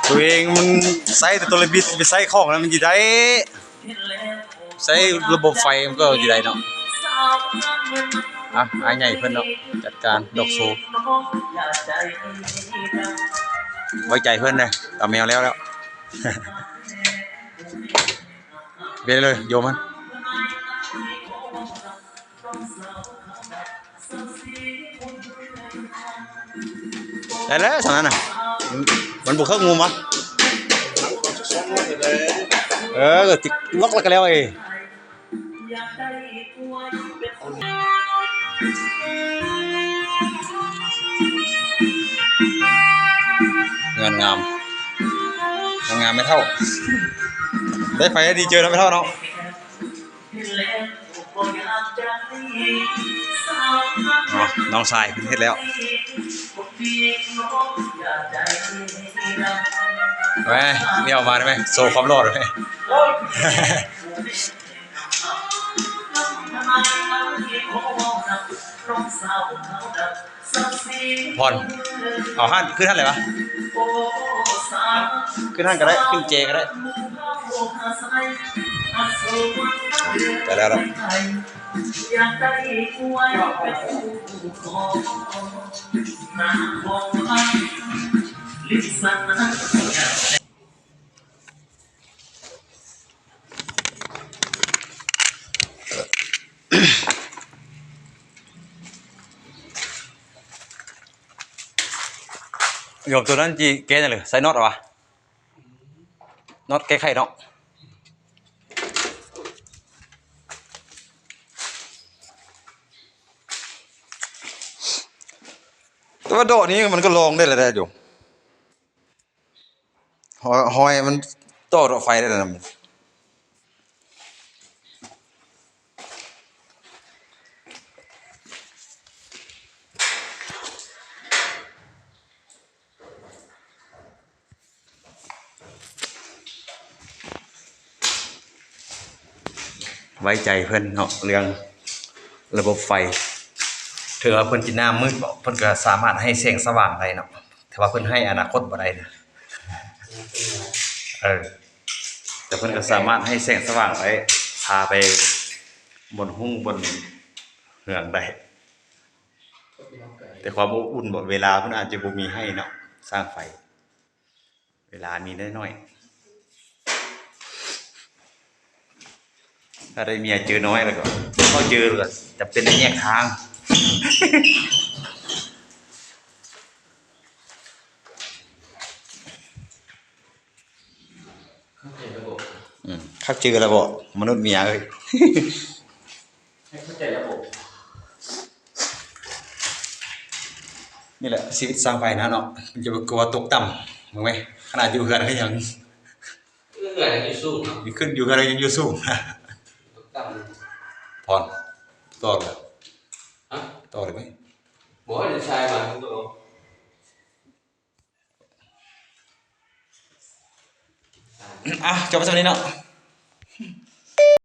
ໂຕເອງມັນໃຊ້ແຕ່ໂຕລະບິດ ໄປໃຊ້ຂອງນັ້ນມັນຊິໄດ້ ໃຊ້ລະບົບໄຟມັນກໍຊິໄດ້ເນາະ. ອ່ະ ອ້າຍໃຫຍ່ເພິ່ນເນາະ ຈັດການດອກໂຊ ໄວ້ໃຈເພິ່ນເດ້ ຕາແມວແລ້ວແລ້ວ ເປັນເລີຍ ໂຍມມັນ. ໄດ້ແລ້ວຊັ້ນນະ ມັນບໍ່ເຄີງງຸມຫວາ? ເອີ ກໍຕິດລັອກແລ້ວກໍແລ້ວເອ. ງາມງາມ ງາມງາມແມ່ເຖົ້າ ໄດ້ໄຟດີເຈີເນາະແມ່ເຖົ້າເນາະ. ເນາະ ນ້ອງຊາຍເພິ່ນເຮັດແລ້ວ ແມ່ນ ນີ້ເອົາມາໄດ້ໄໝ ໂຊຄວາມຫຼໍ່ໄດ້ໄໝ ພອນ ເອົາຫັ້ນ ຂຶ້ນຫັ້ນເລີຍຫວາ? ຂຶ້ນຫັ້ນກໍໄດ້ ຂຶ້ນເຈກໍໄດ້ ໄດ້ແລ້ວລະ. ໂຍມ ໂຕນັ້ນຊິແກ້ຫຍັງເລີຍ ໃສ່ນັອດຫວາ? ນັອດແກ້ໄຂເນາະ ແຕ່ວ່າເດາະນີ້ມັນກໍລອງໄດ້ແລ້ວເດ້ໂຍມ. ຫ້ອຍ ຫ້ອຍມັນຕໍ່ເດາະໄຟໄດ້ນະ. ໄວ້ໃຈເພິ່ນເນາະ ເລື່ອງລະບົບໄຟ ເຖິງວ່າເພິ່ນຈະໜ້າມືດເບາະ ເພິ່ນກໍສາມາດໃຫ້ແສງສະຫວ່າງໄດ້ເນາະ ແຕ່ວ່າເພິ່ນໃຫ້ອະນາຄົດບໍ່ໄດ້ນະ ເອີ ແຕ່ເພິ່ນກໍສາມາດໃຫ້ແສງສະຫວ່າງໄດ້ ພາໄປບ່ອນຮຸ່ງບ່ອນເຮືອງໄດ້ ແຕ່ຄວາມອົບອຸ່ນເບາະ ເວລາເພິ່ນອາດຈະບໍ່ມີໃຫ້ເນາະ ຊ່າງໄຟ. ເວລາມີໄດ້ໜ້ອຍ ຖ້າໄດ້ເມຍເຈີນ້ອຍແລ້ວກໍ ເຂົາເຈີແລ້ວກໍຈຳເປັນໄດ້ແຍກທາງ ເຂົ້າໃຈລະບໍ? ອືມ ເຂົ້າໃຈລະບໍ ມະນຸດເມຍເອີຍ? ໃຫ້ເຂົ້າໃຈລະບົບ ນີ້ແຫຼະຊີວິດຊ່າງໄຟນະເນາະ ມັນຈະບໍ່ກົວຕົກຕ່ຳ ເບິ່ງແມ ຂະໜາດຢູ່ເຮືອນກໍຍັງ ເຮືອນຍັງຢູ່ສູງເນາະ ຢູ່ຂຶ້ນ ຢູ່ເຮືອນຍັງຢູ່ສູງ ຕົກຕ່ຳ ພອນ ຕໍ່ເລີຍ ຮະ ຕໍ່ເລີຍໄໝ? ບໍ່ ເດີນຊາຍມາ ອ່ະ ຈົບໄປສ່ຳນີ້ເນາະ